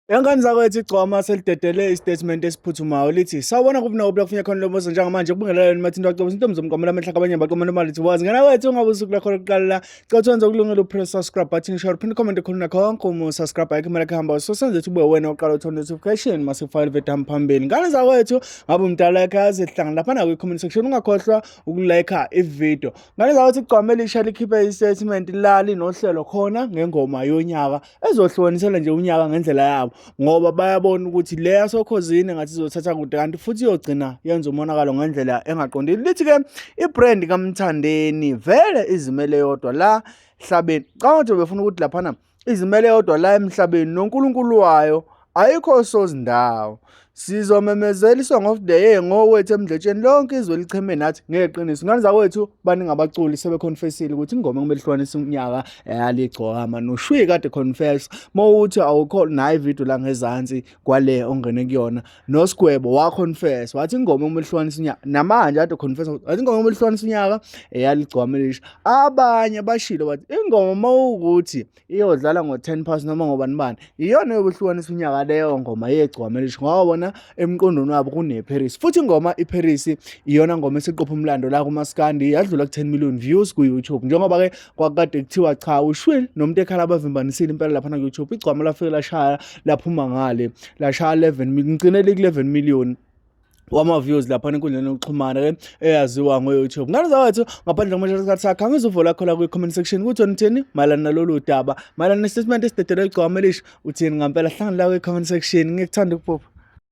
Engane zakwethu, igcokama selidedele isitatimende esiphuthumayo, lithi sawubona kuphi nakuphi la kufunye khona lomuzo njengamanje. Kubingelele nimathinto wacebo into mzomqamela amehla kabanye baqomela imali lithi wazi ngena wethu ungabe usuku lakho lokuqala la. Cela wenze ukulungela upress subscribe button, share, uphinde comment khona nakho konke. Uma subscribe ayikho imali kuhamba, so senze ukuthi ube wena oqala uthola notification masifile video phambili. Ngane zakwethu, ngabe umdala ekhaya, sihlangana lapha na kwi-comment section. Ungakhohlwa ukulike ivideo. Ngane zakwethu, igcokama elisha likhiphe i-statement la linohlelo khona ngengoma yonyaka ezohlukanisela nje unyaka ngendlela yabo, ngoba bayabona ukuthi le yasokhozini ngathi izothatha kude, kanti futhi iyogcina yenza umonakalo ngendlela engaqondile. Lithi-ke ibrand kaMthandeni vele izimele yodwa la hlabeni. Cabanga ukuthi befuna ukuthi laphana izimele yodwa la emhlabeni noNkulunkulu wayo, ayikho sozindawo. Sizomemezela i-Song of the Year ngowethu emdletsheni, lonke izwe licheme nathi ngeqiniso. Ngane zakwethu, baningi abaculi sebeconfessile ukuthi ingoma ekumele ihlukanise unyaka eyaligcokama noShwi kade confess. Mawuthi awukho nayo ivideo la ngezansi kwale ongene kuyona, noSigwebo waconfess wathi ingoma ekumele ihlukanise unyaka, namanje kade confess wathi ingoma ekumele ihlukanise unyaka eyaligcokama elisha. Abanye bashilo bathi ingoma mawukuthi iyodlala ngo-10 past noma ngobani bani, iyona yokuhlukanisa unyaka leyo ngoma yegcokama elisha, ngoba bona emqondweni wabo kune-Paris. Futhi ingoma iParis iyona ngoma esiqopha umlando la kumaskandi, yadlula ku-10 million views ku-YouTube, njengoba-ke kwakade kuthiwa cha, ushwili nomuntu ekhala bavimbanisile impela laphana ku-YouTube. Igcokama lafike lashaya laphuma ngale, lashaya 11 million, ngigcine liku-11 million wama-views laphana enkundleni yokuxhumana-ke eyaziwa ngo-YouTube. Ngane zakwethu, ngaphandle kokumosha isikhathi sakho, angizuvo lakho la kwi-comment section ukuthi wena uthini mayelana nalolu daba, mayelana nesitatimende esidedelwe igcokama elisha. Uthini ngampela? Hlangana la kwi-comment section. Ngikuthanda ukubhubha.